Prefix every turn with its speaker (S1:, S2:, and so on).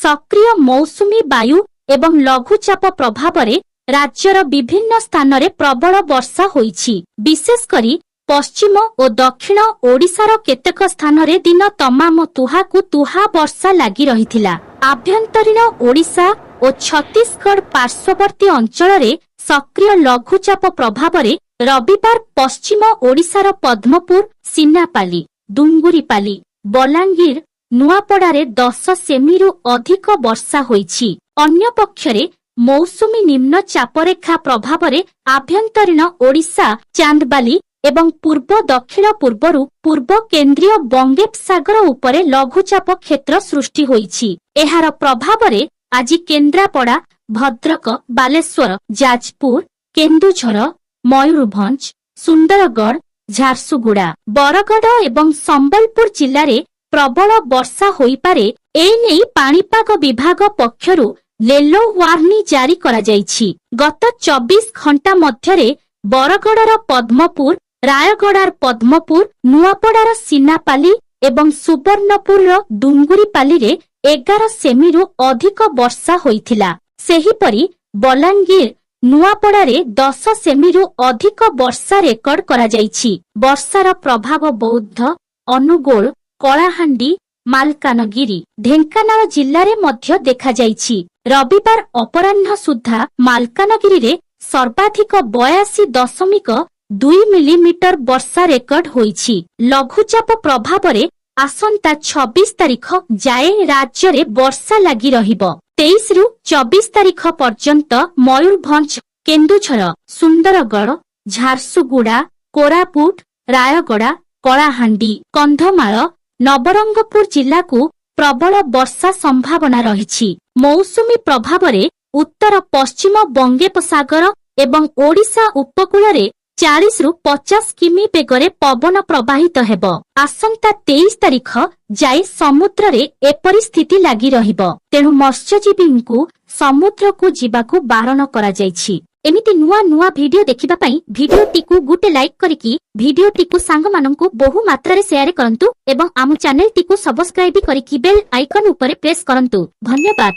S1: ସକ୍ରିୟ ମୌସୁମୀ ବାୟୁ ଏବଂ ଲଘୁଚାପ ପ୍ରଭାବରେ ରାଜ୍ୟର ବିଭିନ୍ନ ସ୍ଥାନରେ ପ୍ରବଳ ବର୍ଷା ହୋଇଛି। ବିଶେଷ କରି ପଶ୍ଚିମ ଓ ଦକ୍ଷିଣ ଓଡ଼ିଶାର କେତେକ ସ୍ଥାନରେ ଦିନ ତମାମ ତୁହାକୁ ତୁହା ବର୍ଷା ଲାଗି ରହିଥିଲା। ଆଭ୍ୟନ୍ତରୀଣ ଓଡ଼ିଶା ଓ ଛତିଶଗଡ଼ ପାର୍ଶ୍ୱବର୍ତ୍ତୀ ଅଞ୍ଚଳରେ ସକ୍ରିୟ ଲଘୁଚାପ ପ୍ରଭାବରେ ରବିବାର ପଶ୍ଚିମ ଓଡ଼ିଶାର ପଦ୍ମପୁର, ସିନାପାଲି, ଡୁଙ୍ଗୁରିପାଲି, ବଲାଙ୍ଗୀର, ନୂଆପଡ଼ାରେ 10 ସେମିରୁ ଅଧିକ ବର୍ଷା ହୋଇଛି। ଅନ୍ୟପକ୍ଷରେ ମୌସୁମୀ ନିମ୍ନ ଚାପରେଖା ପ୍ରଭାବରେ ଆଭ୍ୟନ୍ତରୀଣ ଓଡ଼ିଶା, ଚାନ୍ଦବାଲି ଏବଂ ପୂର୍ବ ଦକ୍ଷିଣ ପୂର୍ବରୁ ପୂର୍ବ କେନ୍ଦ୍ରୀୟ ବଙ୍ଗୋପସାଗର ଉପରେ ଲଘୁଚାପ କ୍ଷେତ୍ର ସୃଷ୍ଟି ହୋଇଛି। ଏହାର ପ୍ରଭାବରେ ଆଜି କେନ୍ଦ୍ରାପଡ଼ା, ଭଦ୍ରକ, ବାଲେଶ୍ୱର, ଯାଜପୁର, କେନ୍ଦୁଝର, ମୟୂରଭଞ୍ଜ, ସୁନ୍ଦରଗଡ଼, ଝାରସୁଗୁଡ଼ା, ବରଗଡ଼ ଏବଂ ସମ୍ବଲପୁର ଜିଲ୍ଲାରେ ପ୍ରବଳ ବର୍ଷା ହୋଇପାରେ। ଏନେଇ ପାଣିପାଗ ବିଭାଗ ପକ୍ଷରୁ ୟେଲୋ ୱାର୍ଣ୍ଣିଂ ଜାରି କରାଯାଇଛି। ଗତ 24 ଘଣ୍ଟା ମଧ୍ୟରେ ବରଗଡ଼ର ପଦ୍ମପୁର, ରାୟଗଡ଼ାର ପଦ୍ମପୁର, ନୂଆପଡ଼ାର ସିନାପାଲି ଏବଂ ସୁବର୍ଣ୍ଣପୁରର ଡୁଙ୍ଗୁରିପାଲିରେ 11 ସେମିରୁ ଅଧିକ ବର୍ଷା ହୋଇଥିଲା। ସେହିପରି ବଲାଙ୍ଗୀର, ନୂଆପଡ଼ାରେ 10 ସେମିରୁ ଅଧିକ ବର୍ଷା ରେକର୍ଡ କରାଯାଇଛି। ବର୍ଷାର ପ୍ରଭାବ ବୌଦ୍ଧ, ଅନୁଗୋଳ, କଳାହାଣ୍ଡି, ମାଲକାନଗିରି, ଢେଙ୍କାନାଳ ଜିଲ୍ଲାରେ ମଧ୍ୟ ଦେଖାଯାଇଛି। ରବିବାର ଅପରାହ୍ନ ସୁଦ୍ଧା ମାଲକାନଗିରିରେ ସର୍ବାଧିକ 82.2 ମିଲିମିଟର ବର୍ଷା ରେକର୍ଡ ହୋଇଛି। ଲଘୁଚାପ ପ୍ରଭାବରେ ଆସନ୍ତା 26 ତାରିଖ ଯାଏ ରାଜ୍ୟରେ ବର୍ଷା ଲାଗି ରହିବ। 23ରୁ 24 ତାରିଖ ପର୍ଯ୍ୟନ୍ତ ମୟୂରଭଞ୍ଜ, କେନ୍ଦୁଝର, ସୁନ୍ଦରଗଡ଼, ଝାରସୁଗୁଡ଼ା, କୋରାପୁଟ, ରାୟଗଡ଼ା, କଳାହାଣ୍ଡି, କନ୍ଧମାଳ, ନବରଙ୍ଗପୁର ଜିଲ୍ଲାକୁ ପ୍ରବଳ ବର୍ଷା ସମ୍ଭାବନା ରହିଛି। ମୌସୁମୀ ପ୍ରଭାବରେ ଉତ୍ତର ପଶ୍ଚିମ ବଙ୍ଗୋପସାଗର ଏବଂ ଓଡ଼ିଶା ଉପକୂଳରେ 40ରୁ 50 କିମି ବେଗରେ ପବନ ପ୍ରବାହିତ ହେବ। ଆସନ୍ତା 23 ତାରିଖ ଯାଏ ସମୁଦ୍ରରେ ଏପରି ସ୍ଥିତି ଲାଗି ରହିବ। ତେଣୁ ମତ୍ସ୍ୟଜୀବୀଙ୍କୁ ସମୁଦ୍ରକୁ ଯିବାକୁ ବାରଣ କରାଯାଇଛି। ଏମିତି ନୂଆ ନୂଆ ଭିଡିଓ ଦେଖିବା ପାଇଁ ଭିଡିଓଟିକୁ ଗୋଟେ ଲାଇକ୍ କରିକି ଭିଡିଓଟିକୁ ସାଙ୍ଗମାନଙ୍କୁ ବହୁ ମାତ୍ରାରେ ସେୟାର କରନ୍ତୁ ଏବଂ ଆମ ଚ୍ୟାନେଲଟିକୁ ସବସ୍କ୍ରାଇବ କରିକି ବେଲ୍ ଆଇକନ୍ ଉପରେ ପ୍ରେସ୍ କରନ୍ତୁ। ଧନ୍ୟବାଦ।